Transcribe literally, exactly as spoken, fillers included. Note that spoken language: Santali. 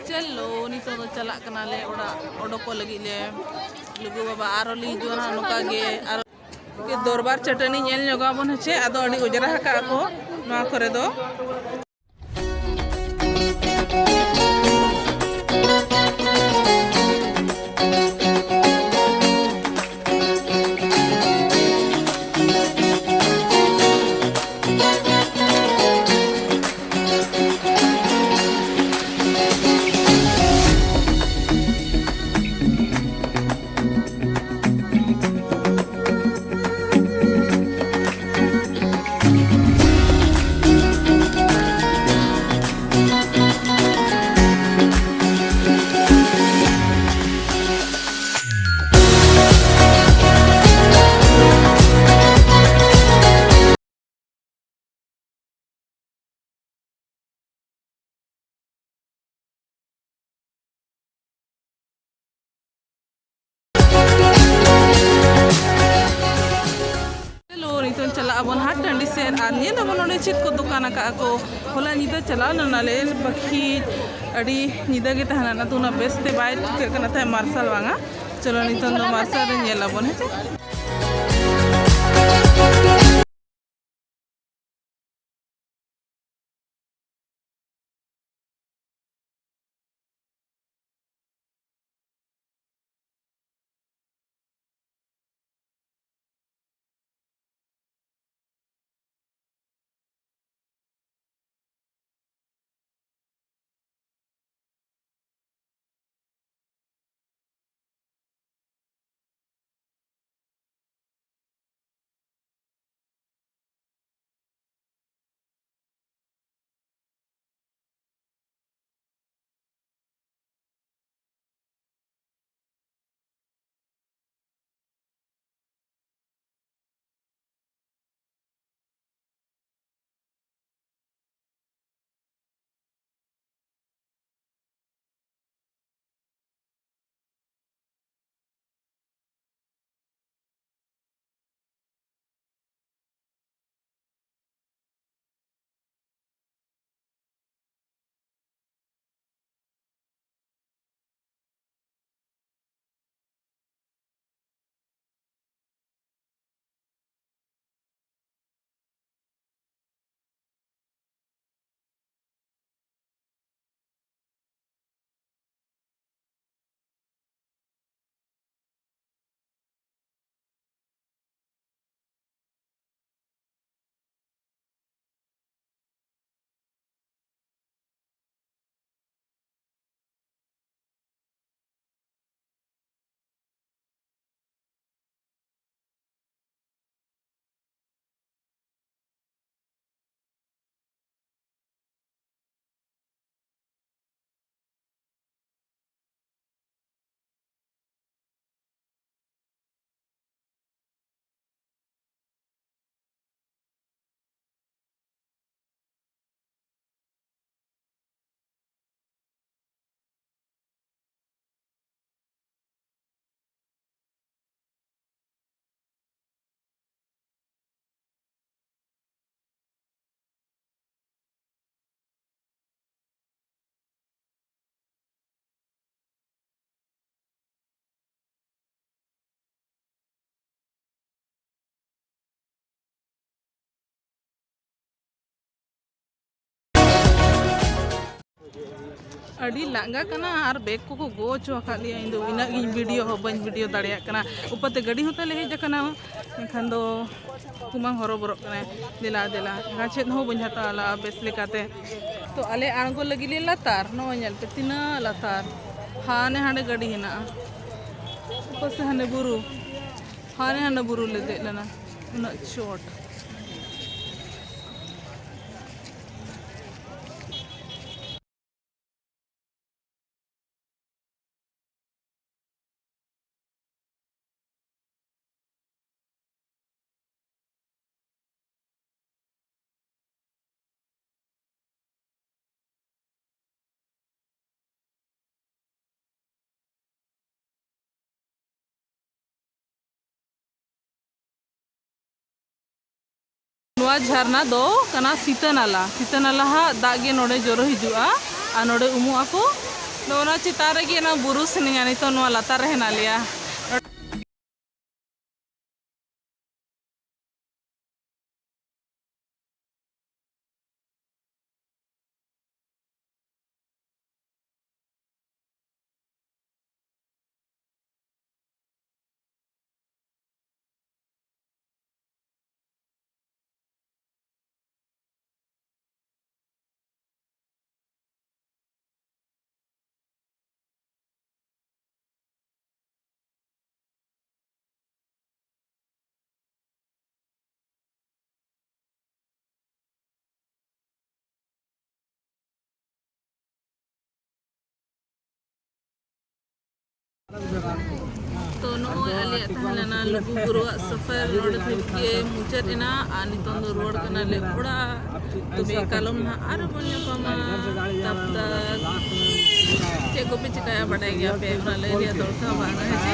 ᱪᱚᱞᱚ, ᱱᱤᱛᱚᱜ ᱫᱚ ᱪᱟᱞᱟᱜ ᱠᱟᱱᱟᱞᱮ ᱚᱲᱟᱜ, ᱚᱰᱚᱠᱚᱜ ᱞᱟᱹᱜᱤᱫ ᱞᱮ᱾ ᱞᱩᱜᱩ ᱵᱟᱵᱟ ᱟᱨᱚ ᱞᱮ ᱦᱤᱡᱩᱜᱼᱟ ᱱᱟᱦᱟᱜ ᱱᱚᱝᱠᱟ ᱜᱮ᱾ ᱟᱨ ᱫᱚᱨᱵᱟᱨ ᱪᱟᱹᱴᱟᱹᱱᱤ ᱧᱮᱞ ᱧᱚᱜᱟᱵᱚᱱ ᱦᱮᱸ ᱪᱮ, ᱟᱫᱚ ᱟᱹᱰᱤ ᱚᱡᱽᱨᱟ ᱟᱠᱟᱫ ᱠᱚ ᱱᱚᱣᱟ ᱠᱚᱨᱮ ᱫᱚ᱾ ᱦᱮᱞᱳ, ᱱᱤᱛᱚᱝ ᱪᱟᱞᱟᱜ ᱟᱵᱚᱱ ᱦᱟᱴ ᱴᱟᱺᱰᱤ ᱥᱮᱫ ᱟᱨ ᱧᱮᱞ ᱟᱵᱚᱱ ᱱᱚᱰᱮ ᱪᱮᱫ ᱠᱚ ᱫᱚᱠᱟᱱ ᱟᱠᱟᱫᱼᱟ ᱠᱚ᱾ ᱦᱚᱞᱟ ᱧᱤᱫᱟᱹ ᱪᱟᱞᱟᱣ ᱞᱮᱱᱟᱞᱮ, ᱵᱟᱹᱠᱤ ᱟᱹᱰᱤ ᱧᱤᱫᱟᱹ ᱜᱮ ᱛᱟᱦᱮᱱᱟ, ᱚᱱᱟᱛᱮ ᱩᱱᱟᱹᱜ ᱵᱮᱥ ᱛᱮ ᱵᱟᱭ ᱴᱷᱤᱠᱟᱹᱜ ᱠᱟᱱᱟ ᱛᱟᱦᱮᱸ ᱢᱟᱨᱥᱟᱞ ᱵᱟᱝᱟ᱾ ᱪᱚᱞᱚ, ᱱᱤᱛᱚᱝ ᱫᱚ ᱢᱟᱨᱥᱟᱞ ᱨᱮ ᱧᱮᱞ ᱟᱵᱚᱱ, ᱦᱮᱸ ᱪᱮ? ᱟᱹᱰᱤ ᱞᱟᱸᱜᱟ ᱠᱟᱱᱟ ᱟᱨ ᱵᱮᱜᱽ ᱠᱚᱠᱚ ᱜᱚ ᱦᱚᱪᱚ ᱟᱠᱟᱫ ᱞᱮᱭᱟ᱾ ᱤᱧ ᱫᱚ ᱤᱱᱟᱹᱜ ᱜᱤᱧ ᱵᱷᱤᱰᱤᱭᱳ ᱦᱚᱸ ᱵᱟᱹᱧ ᱵᱷᱤᱰᱤᱭᱳ ᱫᱟᱲᱮᱭᱟᱜ ᱠᱟᱱᱟ᱾ ᱩᱯᱟᱹᱛᱮ ᱜᱟᱹᱰᱤ ᱦᱚᱸ ᱛᱟᱞᱮ ᱦᱮᱡ ᱟᱠᱟᱱᱟ, ᱢᱮᱱᱠᱷᱟᱱ ᱫᱚ ᱠᱩᱢᱟᱹᱝ ᱦᱚᱨᱚᱵᱚᱨᱚᱜ ᱠᱟᱱᱟᱭ᱾ ᱫᱮᱞᱟ ᱫᱮᱞᱟ, ᱜᱟᱪᱷᱮᱫ ᱦᱚᱸ ᱵᱟᱹᱧ ᱦᱟᱛᱟᱣ ᱞᱟᱜᱼᱟ ᱵᱮᱥ ᱞᱮᱠᱟᱛᱮ᱾ ᱛᱚ ᱟᱞᱮ ᱟᱬᱜᱚ ᱞᱟᱹᱜᱤᱫ ᱞᱮ ᱞᱟᱛᱟᱨ, ᱱᱚᱜᱼᱚᱭ ᱧᱮᱞ ᱯᱮ ᱛᱤᱱᱟᱹᱜ ᱞᱟᱛᱟᱨ, ᱦᱟᱱᱮ ᱦᱟᱸᱰᱮ ᱜᱟᱹᱰᱤ ᱦᱮᱱᱟᱜᱼᱟ, ᱩᱯᱟᱹᱥᱮ ᱦᱟᱱᱮ ᱵᱩᱨᱩ, ᱦᱟᱱᱮ ᱦᱟᱸᱰᱮ ᱵᱩᱨᱩ ᱞᱮ ᱫᱮᱡ ᱞᱮᱱᱟ, ᱩᱱᱟᱹᱜ ᱪᱚᱴ᱾ ᱱᱚᱣᱟ ᱡᱷᱟᱨᱱᱟ ᱫᱚ ᱠᱟᱱᱟ ᱥᱤᱛᱟᱹ ᱱᱟᱞᱟ᱾ ᱥᱤᱛᱟᱹ ᱱᱟᱞᱟ ᱦᱟᱜ ᱫᱟᱜ ᱜᱮ ᱱᱚᱰᱮ ᱡᱚᱨᱚ ᱦᱤᱡᱩᱜᱼᱟ ᱟᱨ ᱱᱚᱰᱮ ᱩᱢᱩᱜ ᱟᱠᱚ᱾ ᱱᱚᱜᱼᱚ ᱱᱚᱣᱟ ᱪᱮᱛᱟᱱ ᱨᱮᱜᱮ ᱚᱱᱟ ᱵᱩᱨᱩ ᱥᱮᱱᱮᱧᱟ᱾ ᱱᱤᱛᱚᱜ ᱱᱚᱣᱟ ᱞᱟᱛᱟᱨ ᱨᱮ ᱦᱮᱱᱟᱜ ᱞᱮᱭᱟ᱾ ᱛᱚ ᱱᱚᱜᱼᱚᱭ ᱟᱞᱮᱭᱟᱜ ᱛᱟᱦᱮᱸ ᱞᱮᱱᱟ ᱞᱩᱜᱩ ᱵᱩᱨᱩᱣᱟᱜ ᱥᱚᱯᱷᱚᱨ ᱱᱚᱰᱮ ᱫᱷᱟᱹᱵᱤᱡ ᱜᱮ ᱢᱩᱪᱟᱹᱫ ᱮᱱᱟ, ᱟᱨ ᱱᱤᱛᱚᱝ ᱫᱚ ᱨᱩᱣᱟᱹᱲ ᱠᱟᱱᱟᱞᱮ ᱚᱲᱟᱜ᱾ ᱛᱚᱵᱮ ᱠᱟᱞᱚᱢ ᱱᱟᱦᱟᱜ ᱟᱨᱚ ᱵᱚᱱ ᱧᱟᱯᱟᱢᱟ᱾ ᱛᱟᱵ ᱛᱟᱠ ᱪᱮᱫ ᱠᱚᱯᱮ ᱪᱤᱠᱟᱹᱭᱟ ᱵᱟᱰᱟᱭ ᱜᱮᱭᱟᱯᱮ, ᱚᱱᱟ ᱞᱟᱹᱭ ᱨᱮᱭᱟᱜ ᱫᱚᱨᱠᱟᱨ ᱵᱟᱝ, ᱦᱮᱸ ᱪᱮ?